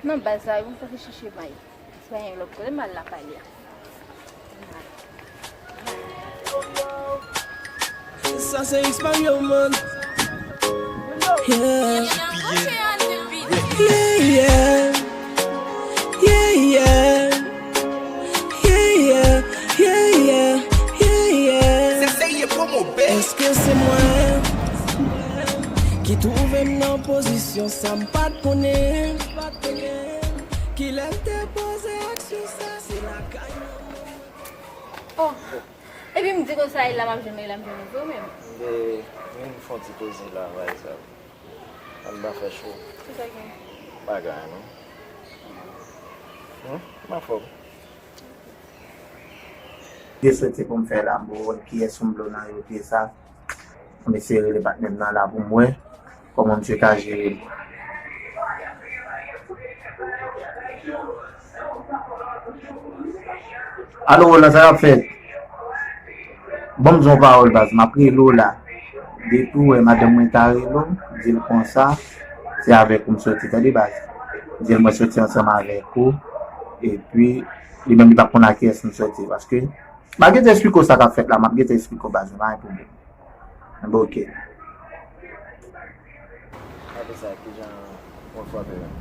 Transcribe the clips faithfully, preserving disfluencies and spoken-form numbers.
Non, baz la, yon fè chèche may. Se pa yon lòt kote, m al la pale a. Sa se X Mario, man. Yeah. Yeah, yeah. Yeah, yeah. Yeah, yeah. Yeah, yeah. Yeah, yeah. Èske se mwen ki twouve m nan pozisyon sa m pa t konnen? Kilè l te poze aksyon sa, se lakay mwen. Oh. Epi m di konsa, e la m ap jwenn, e la m jwenn ou vre menm. Mwen vin fè yon ti poze la, pa egzanp. Ann pa fè cho. Kisa gen? Pa gen anyen non. Humm, m anfòm. Te swete pou m fè la, m poko konn kiyès pou m blow nan yo te sa. M eseye rele patnè m nan la pou m wè kòman misye ka jere l. Alo Roland, sa k ap fèt? Ban m di w yon pawòl baz, m ap rele w la. Depi w wè madanm mwen ta rele w, di l konsa, se avèk ou m soti, tande baz. Di l mwen soti ansanm avèk ou, epi li menm li p ap konn ak kiyès m soti, paske m ap gentan esplike w sa k ap fèt la, m ap gentan esplike w baz, pa gen pwoblèm. Enben oke. Apre sa, kijan w ap frape menm?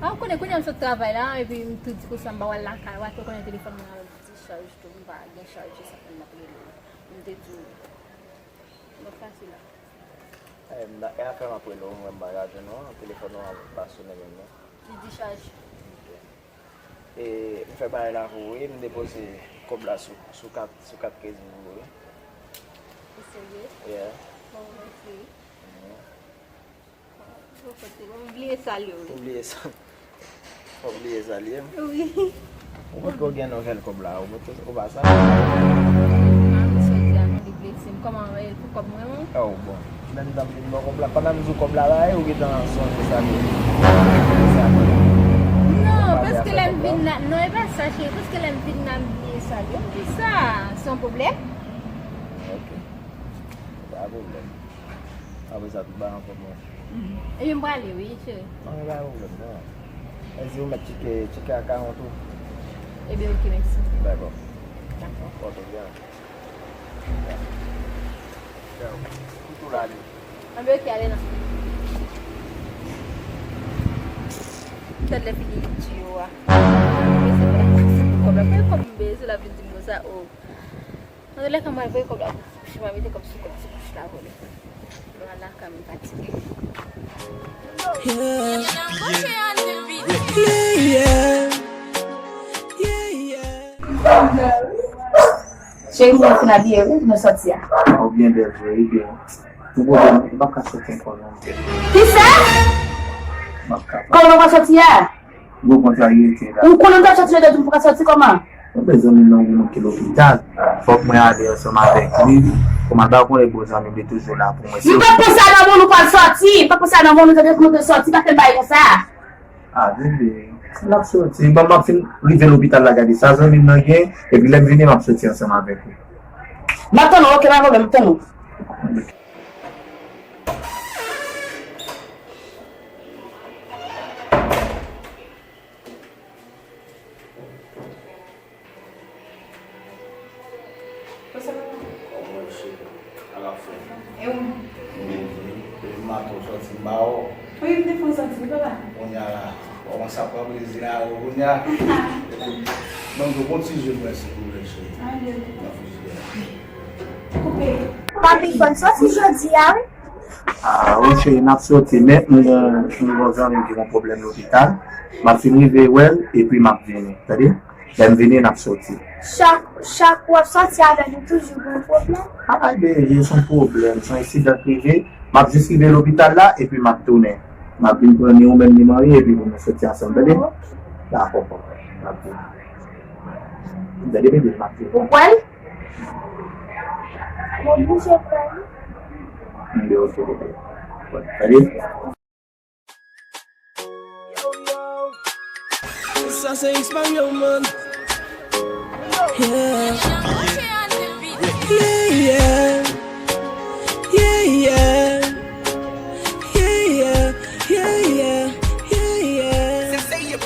A, ou konnen, kounye a m sot travay la, epi m tou di konsa m pa wè l lakay ou, apre konnen telefòn mwen an dichaj tou, m pa gen chaj, se sa fè m ap rele w. M te di w, m ap pase la. E, m, e afè m ap rele w, m wè m pa ka jwenn ou an, telefòn ou an pa sonnen menm non. Li dichaj. E, m fè bagay la pou ou wi, m depoze kòb la sou, sou kat, sou kat kredi pou ou wi. Ou serye? Yeah. Bon, mèsi. Ou kote, ou bliye salye wi. Ou bliye sa. Ou bliye salye m? Wi. Ou kote ou gen nouvèl kòb la, ou kote, ou pa sa? Mwen soti a non, li blese m. Kòman, e pou kòb mwen wi? Oh, bon. Menm tan m vin bò kòb la, pandan m di w kòb la la, e ou gentan sonje salye m. Salye m. Non, paske lè m vin la, non, e pa sa, cheri, paske lè m vin la, m bliye salye w, m di sa, se yon pwoblèm? Ok. Pa pwoblèm. Apre sa, tout bagay anfòm wi. Epi m prale wi, cheri. Non, e pa pwoblèm, non. Èske ou mèt tcheke, tcheke akawont ou? Ebyen, oke, mèsi. Dakò. Dakò. Pòte w byen. Yo, m tou la li. Anben, oke, ale non. Tèt lè fini li tiye w a. Mwen se pa kòb la. Mwen kòb m bezwen, l ap vin di m konsa, o. Nan lè ka m al voye kòb la pou ti kouch, m a mete kòb sou kòb ti kouch la vole. Mwen al lakay mwen fatige. Cheri, m wè w fin abiye wi, nou sòti a. Ou byen bèl vre, wi, byen. Pou pwoblèm, ou p ap ka sòti ankò non. Kisa? M ap ka. Kòman w pa sòti a? Gwo kontraryete la. Ou konnen m t ap sòti lè de pou ka sòti kòman? Mwen bezwen moun nan, yon moun ki lopital. Fòk mwen ale ansanm avèk li. Kòman ba konnen bon zanmi m li toujou la pou mwen. M pa t pran sa nan moun ou pral sòti. M pa t pran sa nan moun ou te dekonte sòti, pa fè l bay konsa. A, bebe, n ap sòti. Ban m ap fin rive lopital la gade sa zanmi m nan gen, epi lè m vini m ap sòti ansanm avèk ou. M ap tann ou, oke, pa pwoblèm, m tann ou. Kòman cheri? Ala fè. E ou menm? Mwen byen wi. Depi maten w sòti m pa wè w. Wi, m te fon sòti wi papa. Kounye a la, w kòmanse ap pran plezi la wi kounye a. Epi, ban m tou gon ti je m wè silvouplè cheri. Nan frijidè a. Koupe. Papi fon sòti jodi a wi. A wi cheri, n ap sòti, men m gon, m gon zanmi m ki gon pwoblèm lopital. M ap fin rive wè l, epi m ap vini. Tande? Lè m vini, n ap sòti. Chak, chak w ap sòti avè l, ou toujou gen yon pwoblèm? Ay bebe, se yon pwoblèm, se yon ensidan k rive. M ap jis rive lopital la, epi m ap tounen. M ap vin pran ni ou menm ni Mari, epi pou nou sòti ansanm, tande? Dakò, papa. M ap vini. Tande, bebe, m ap vini. Ou kwè l? Mwen bouje kwè l. Bebe, ok, bebe. Tande? Sa se X Mario, man. Yeah. Yeah, yeah. Yeah, yeah. Yeah, yeah. Yeah, yeah. Yeah, yeah.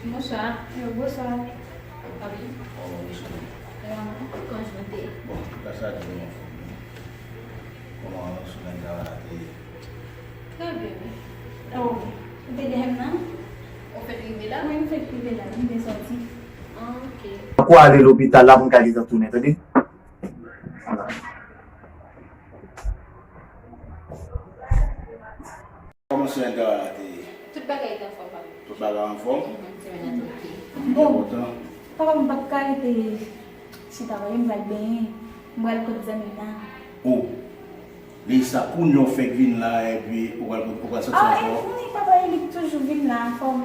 Bonswa. Yo, bonswa. Papi. Oh, wi, cheri. Kòman w ye? Bon, gras a Dye, m anfòm. Kòman semèn travay la te ye? Trè byen, wi. Oh, ou te dèyè m nan? Ou fèk rive la? Wi, m fèk rive la, m te sòti. Ah, ok. Tankou ale lopital la pou m ka gentan tounen, tande? Kòman semèn travay la te ye? Tout bagay te anfòm, papi. Tout bagay anfòm? Mhm, semèn nan te oke. M byen kontan. Papa, m p ap ka rete chita, papi, m pral benyen. M pral kot zanmi m nan. Oh. Leisa, kounye a w fèk vin la, epi ou pral, ou pral sòti ankò? Ah, e vini, papa, e li k toujou vin la. Fò m,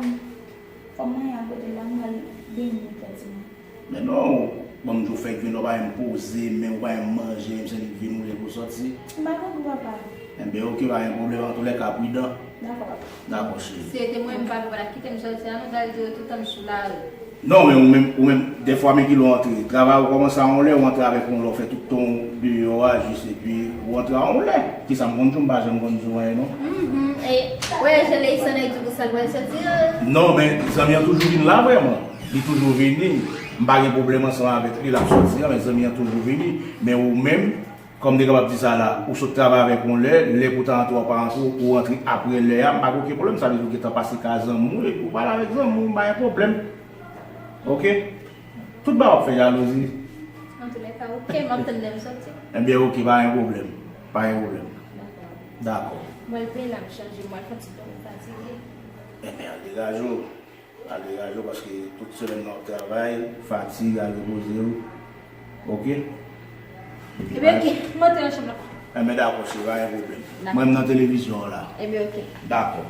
fò m manyen akote la, m pral benyen trankiman. Men non, ban m di w fèk vin, ou pa menm poze, men ou pa menm manje, menm se li k vin, ou leve ou sòti. M pa nan gou, papa. Enben, oke, pa gen pwoblèm, antoulèka, pridan. Dakò, papa. Dakò, cheri. Si se te mwen, m pa vle, pa t ap kite m sòti la, non, ta vle di yo tout tan m sou lari. Non, men ou menm, ou menm, dèfwa, men kilè w antre. Travay ou kòmanse a yon lè, ou antre avèk yon lè, ou fè tout tan w deyò a, jis epi ou antre a yon lè. Kisa m konn di w, m pa janm konn di w anyen, non. Mhm. E, ou wè jan Leisa nan di pou sa l pral sòti a? Non, men zanmi an toujou vin la, vrèman. Li toujou vini. M pa gen pwoblèm ansanm avèk li, l ap sòti an, men zanmi an toujou vini. Men ou menm, kòm m te kapab di sa la, ou sot travay avèk yon lè, lè pou w ta antre, w pa antre, ou antre apre lè a, m pa gen okenn pwoblèm. Sa vle di ou gentan pase kay zanmi w, epi ou pale avèk zanmi w, m pa gen pwoblèm. Oke? Tout bagay w ap fè jalouzi. Antoulèka, oke, m ap tann lè m sòti. Enben, oke, pa gen pwoblèm. Pa gen pwoblèm. Dakò. Dakò. Mwen leve la, m chanje, mwen fè ti dòmi, m fatige. Enben, al degaje w. Al degaje w paske tout semèn nan w ap travay, fatig, al repoze w. Oke? Ebyen, oke. M antre nan chanm nan. Enben, dakò, cheri, pa gen pwoblèm. Dakò. Mwen, m nan televizyon an la. Ebyen, oke. Dakò.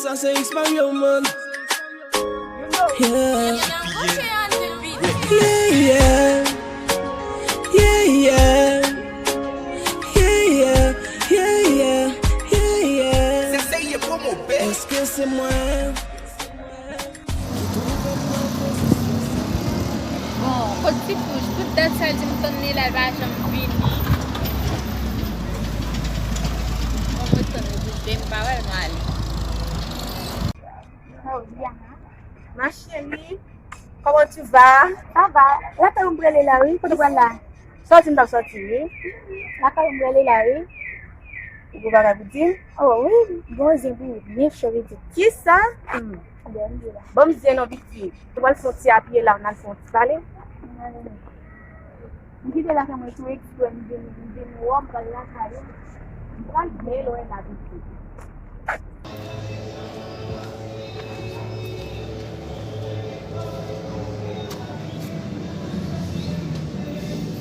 Sa se X Mario, man. Yeah. Yeah, yeah. Yeah, yeah. Yeah, yeah. Yeah, yeah. Yeah, yeah. Èske se mwen? Bon, kot Ti Pouch, tout dat sa l di m tann li la, l pa janm vini. Bon, mwen tann li pou de m pa wè l, mwen ale. Oh, Diana. Ma chérie, comment tu vas? Ça va. Lakay ou m prale la, wi. Kote w pral la? Sòti m t ap sòti, wi. Lakay ou m prale la, wi. Ou gon bagay pou di m? Oh, wi, gon zen pou ou byen cho, pitit. Kisa? Hmm. Bon, m di la. Bon, m di non, pitit. Ou pral fè yon ti apiye la, n al fè yon ti pale. M kite lakay mwen tou eksprè, m vin, m vin wè w, m pral lakay ou. M pral byen lwen la, pitit.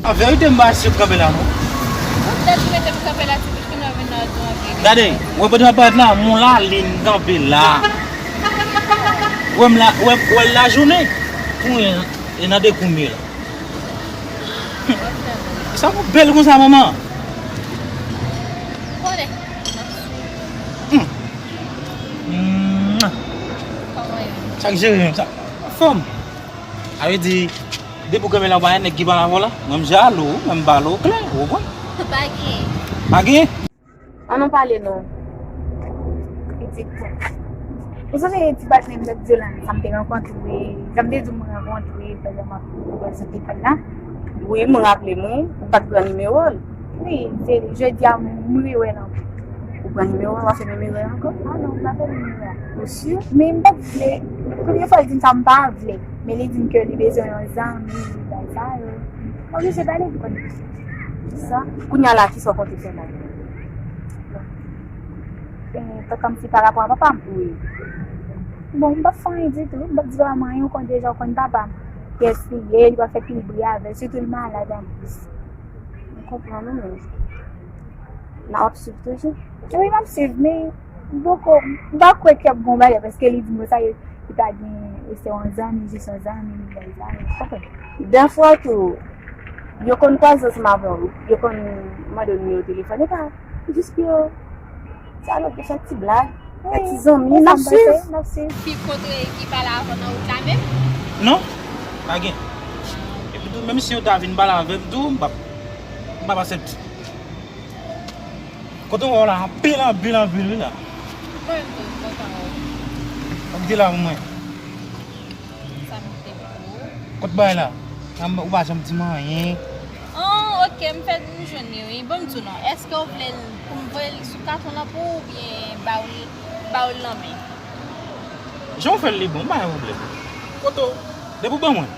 An verite, m pa sot kanpe la, non. Ou tèt ou mete m kanpe la, ti bouch, kounye a w vin nan do antre. Gade, w wè kote m ap parèt la, m on lalin kanpe la. W wè m la, w wè, w wè l lajounen. Kounye a, e nan dekoumye la. Sa pou bèl konsa, manman. Konnen. Hmm. Hmm. Sa k jere menm sa. Anfòm. Sa vle di, depi w kanpe la, w pa gen nèg ki pale avè w la. Mwen, m jere w, mwen, m pale w klè, ou konprann? Pa gen. Pa gen? An nou pale non. Pitit. Ou sonje ti patnè m t ap di w la, sa m te rankontre, sa m te di w mwen rankontre pandan m ap prezante fèt la? Wi, m raple m, wi. Ou pa t pran nimewo l. Wi, se jodi a m rewè l ankò. Ou pran nimewo l, w ap fè menm erè a ankò? Ah non, m pa fè menm erè a. Ou si? Men m pa t vle. Premye fwa l di m sa, m pa vle. Men li di m ke li bezwen yon zanmi, li bay sa yo. Oblije pale pou konn sa. Kounye a la, kisa w konte fè la? Eh, pa kòmsi pa rapò a papa m? Wi. Bon, m p ap fè anyen ditou. M p ap di papa m anyen, ou konn deja, ou konn papa m. Kiyès li ye, li pa fè pi bri avè l, sitou l malad anplis. M konprann ou menm. Nan w ap swiv toujou? Wi, m ap swiv, men m poko, m pa kwè ke ap gon bagay, paske li di m sa, li, li pa gen, li se yon zanmi, jis yon zanmi, li bay sa, m pa kwè. Dèfwa tou, yo konn kwaze ansanm avè w, yo konn mande w nimewo telefòn, e pa, jis pou yo, sa, yo fè ti blag, fè ti zanmi, n ap swiv. N ap swiv. Fi kontre ki pale avè w nan wout la menm? Non, pa gen. Tou, menm si yo ta vin pale avè m tou, m p ap, m p ap aksepte. Kote w wè w la, anpil, anpil, anpil, wi la. Mwen menm tou, m kontan wè w. Ou kite la pou mwen. Sa m kite pou ou. Kot bay la? Ou pa janm di m anyen. Oh, ok, m fèk m jwenn li, wi. Bon, m di w non. Èske w vle l pou m voye l sou katon lan pou ou oubyen ba w l, ba w l nan men? Jan w fè l li bon, pa gen pwoblèm. Kote w? Depi w ban mwen.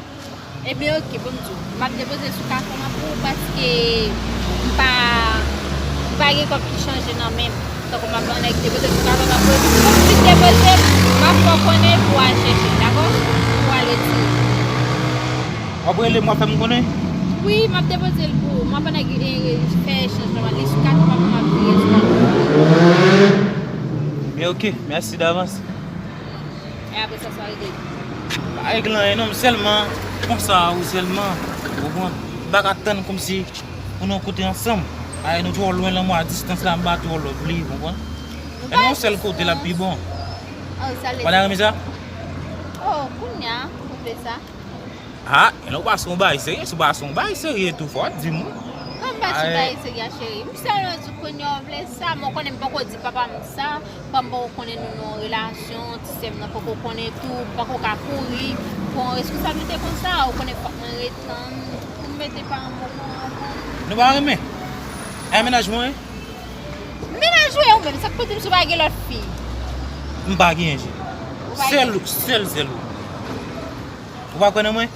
Ebyen, ok, bon, m di w, m ap depoze l sou katon an pou ou paske m pa, m pa gen kòb ki chanje nan men m. Tankou m ap ban nèg depoze l sou katon an pou ou. Kòm si m depoze l, m ap fè w konnen pou w al chèche l, dakò? Pou w al retire l. W ap rele m, w ap fè m konnen? Wi, m ap depoze l pou ou. M ap ban nèg, e, fè echanj nan li sou katon an pou m ap vire l sou katon an. Ebyen, ok, mèsi davans. E apre sa, sa regle. Pa regle anyen non, m sèlman konsa ou sèlman, ou konprann? M pa ka tann kòmsi pou nou kote ansanm. Ay, nou twò lwen, lanmou a distans la, m pa twò love li, ou konprann? E nou yon sèl kote l ap pi bon. Oh, sa vle di. Pa ta renmen sa? Oh, kounye a, ou vle sa? Ah, e lè w pa se yon bagay serye, si w pa se yon bagay serye tou, fò w di m wi. Kòm pa se yon bagay serye, cheri. M sèlman di w kounye a w vle sa, men w konnen m poko di papa m sa. Kòm m poko konnen nou nan yon relasyon, ti sè m nan poko konnen tou, m poko ka kouri pran yon responsablite konsa, ou konnen fòk mwen ret tann pou m mete paran m okouran avan. Nou pa renmen? Ay, mennaj mwen wi. Mennaj ou e ou menm, sa k pou di m si w pa gen lòt fi? M pa genyen, cheri. Ou pa genyen? Sèl ou, sèl, sèl ou. Ou pa kwè nan mwen?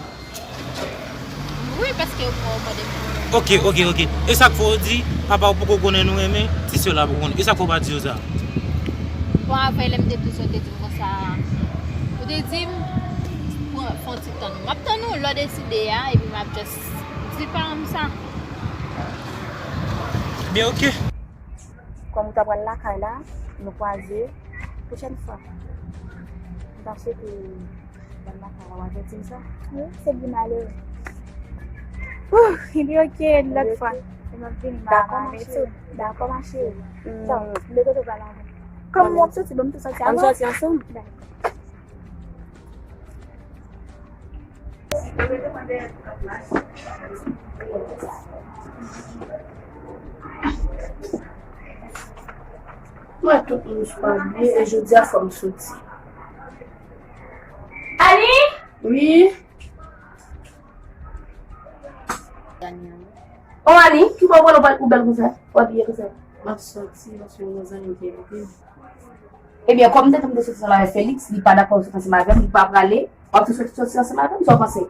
Wi, paske ou mande m. Ok, ok, ok. E sa k fè w di papa w poko konnen nou renmen, ti sè w la poko konnen? E sa k fè w pa di yo sa? Bon, avè lè m te di w sa, w te di m konsa, ou te di m, pran, fè yon ti tann ou. M ap tann ou, lè w deside a, epi m ap just di paran m sa. Byen, ok. Kòm ou ta pral lakay la, nou kwaze pwochèn fwa. M ta swete Bon, m pa ka, w ap averti m sa? Wi, se byen malere. Ouh, ebyen, ok, yon lòt fwa. E m ap vini, m a mare tou. Dakò, ma chérie. Tò, m de kote w pral avè m? Kòm w ap soti, ban m tou soti avè w. Ann soti ansanm? Dakò. Mwen, tout moun sou pa byen, e jodi a fò m soti. Ani? Wi. Oh, Ani, ki bò w pran ou bèl konsa? Ou abiye konsa? M ap soti, paske yon zanmi m te envite m. Ebyen, kòm m te di w m te soti ansanm avèk Félix, li pa dakò soti ansanm avè m, li pa prale, w ap tou soti, soti ansanm avè m, sa w panse?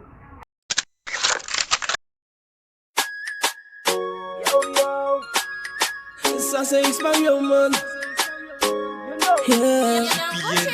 Yo, yo. Sa se X Mario, man. Yeah.